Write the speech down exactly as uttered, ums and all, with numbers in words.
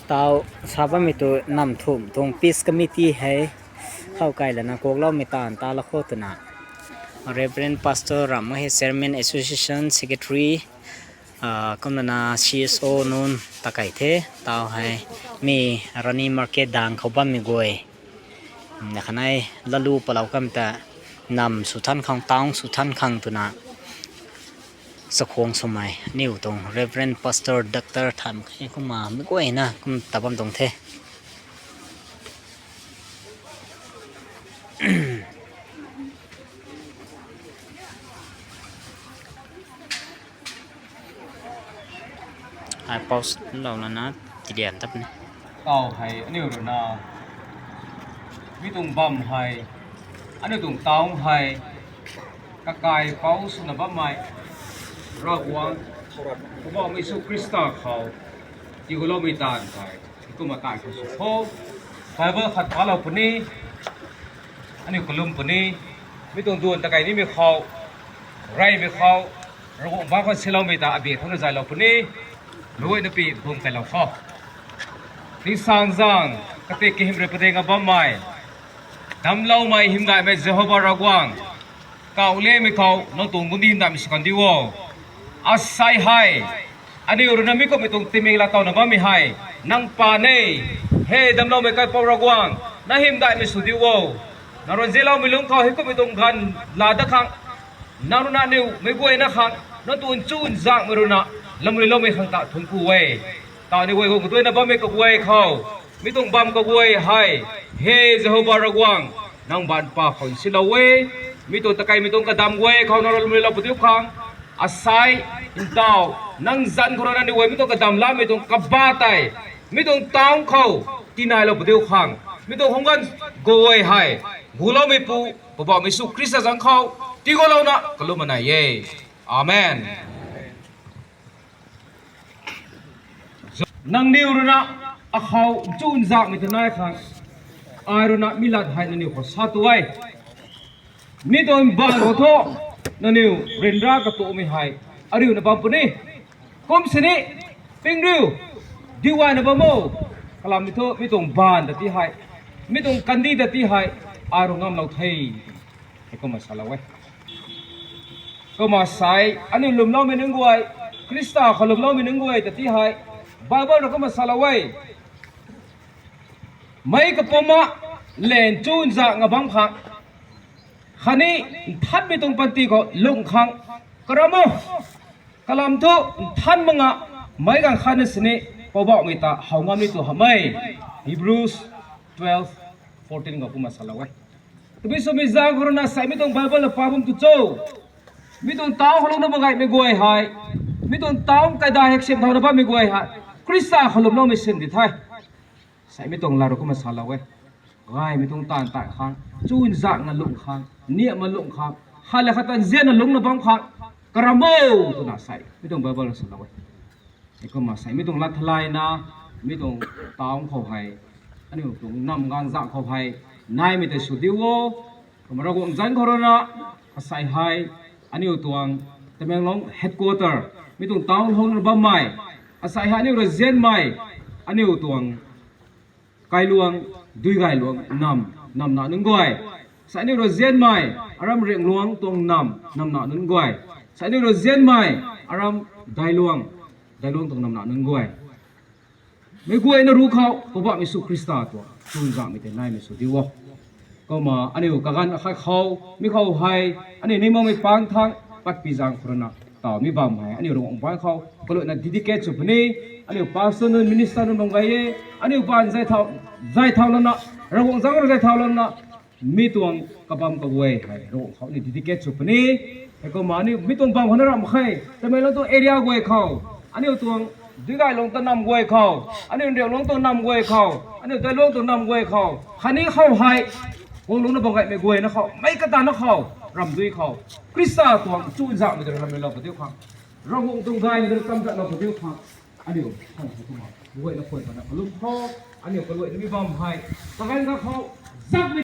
Tau sa bammei tu namthumh tuang Peace Committee hei khou kai lana kuakloumei taanv ta la khou twna Reverend Pastor Ramh hei Chairman Association Secretary, kumlana C S O nunc ta kai the. Tau hei mi Rani Market dang khou bammei guay na khanei lalu palou kam ta nam sw than khang, town sw than khang twna chakhwang swmei aniu tuang Reverend Pastor Doctor Thanmei kumna mei guayna kum ta bam tuang the. Ai pause lou lana tilian tap ni. Tau hei aniu rui na mi tuang bam hei, aniu tuang town hei, kakai pou swna bammei Ravguangc, Poubauhmei Jisu Khrista khou tiiloumei taanv tei kumna kai khou sw kho. Bible khat palou puni, aniu kalum puni, mi tuang duan ta kai nimei khou, reymei khou, Ravguangc bangc khou siloumei ta abi khou na zaylou puni, meic guayna pi bum kailou kho. Tingsaengzaeng, katik kahym rui padinga bammei, damcloumei hymdaihmei Jehova Ravguangc, kauh lemei khou nang tuang gundi hymdaihmei sw kan diu o. Asei hei, aniu rui na mi kumhmei tuang timik laa tawna bammei hei, nang paan e. He damcloumei kaipouc Ravguangc, nang hymdaihmei sw diu o. Nang rui nzianloumei lungc khou hei kumhmei tuang ganv laa dat khang, nang rui na aniu meic guayna khang nang tuang chuzaenghmei rui na lamluiloumei khang ta thuanc ku e. Tau ni guay khou kaduaina bammei kaguay khou, mi tuang bam kaguay hei, he Jehova Ravguangc, nang baanv pa khou nsilou e. Mi tuang ta kaimei tuang kadam guay khou nang rui lamluilou pw diu khang, asei, ntauh, nang zanc khou rui na aniu guay mi tuang kadam lamei tuang kaba tei, mi tuang town khou tinailou pw diu khang, mi tuang hungc ganv guay hei guloumeipu Poubauhmei Jisu Khrista zanc khou tiilouna kalum nai e. Amen. Nangniw rui na akhou chuzaenghmei ta nai khang, ai rui na mi lat hei nangniw khou sa tu e. Mi tuang baanv khou thu nangniw ryanra katuakmei hei ariuna bam puni. Kum sini, ping riu, diu gayna bam o. Kalam mi thu mi tuang baanv ta ti hei, mi tuang kandih ta ti hei, ai rui ngamlou the, hei kumna salou e. Kumna sei, aniu lwmloumei nunc guay, Khrista khou lwmloumei nunc guay ta ti hei, Bible rui kumna salou e. Meic kapumc a, lan chuzaenghna bam khang, khatni nthanmei tuang panty khou lungh khang, karam o. Kalam thu nthan mak nga, meic ganv khatna sini Poubauhmei ta how ngam ni tu hamh e. Hebrews twelve fourteen khou kumna salou e. Tabui swmei zaeng khou rui na sei mi tuang Bible na pa bam tu cho, mi tuang town khou lungcna bam gaymei guay hei, mi tuang town kaidai hei siam thauna bammei guay hei, Khrista khou lwmloumei sin di the. Sei mi tuang lat rui kumna salou e. Gaymei tuang taanv tat khang, chuzaenghna lungh khang, niamna lungh khang, khat le khat ta nzianna lungcna bam khang, karam o, twna sei mi tuang Bible rui salou e. Hei kumna sei mi tuang lat theilayna, mi tuang town khou hei, aniu tuang nam gaanv zaeng khou hei, naimei tei sw diu o. Kumna Ravguangc zanc khou rui na, asei hei, aniu tuang Tamenglong headquarter, mi tuang town khou na bammei, asei hei aniu rui nzianmei, aniu tuang kailuang, dui gayluang nam, namna nunc guay. Sa aniu rui nzianmei, aram Riangluang tuang nam, namna nunc guay. Sa aniu rui nzianmei, aram Dailuang, Dailuang tuang namna nunc guay. Meic guayna ruc khou Poubauhmei Jisu Khrista tuang chuzaenghmei tei naimei sw diu o. Kumna aniu kaganv akhat khou, mi khou hei, aniu ni makmei pang thang, patpui zaeng khou rui na, taw mi bam hei aniu Ravguangc bangc khou kaluaina dedicate sw puni. Aniu pastor nunc, minister nunc bam gay e. Aniu baanv zay thau, zay thau lana, Ravguangc zanc rui zay thau lana, mi tuang kabam kaguay hei Ravguangc khou aniu dedicate sw puni. Hei kumna aniu mi tuang bam khou na ramh khe, Tamenglong tuang area guay khou, aniu tuang Duigaylong ta nam guay khou, aniu Riangluang tuang nam guay khou, aniu Dailuang tuang nam guay khou, khatni khou hei, guanglungcna bam gaymei guayna khou, meic kata na khou, ramdui khou, Khrista tuang chuzaenghmei ta rui lamluilou pw diu khang, Ravguangc tuang gaymei ta rui chamzatlou pw diu khang, aniu khang hei kumna guayna khuay pana kalum kho. Aniu kaluaina mi bam hei, kaganv kha khou, zakmei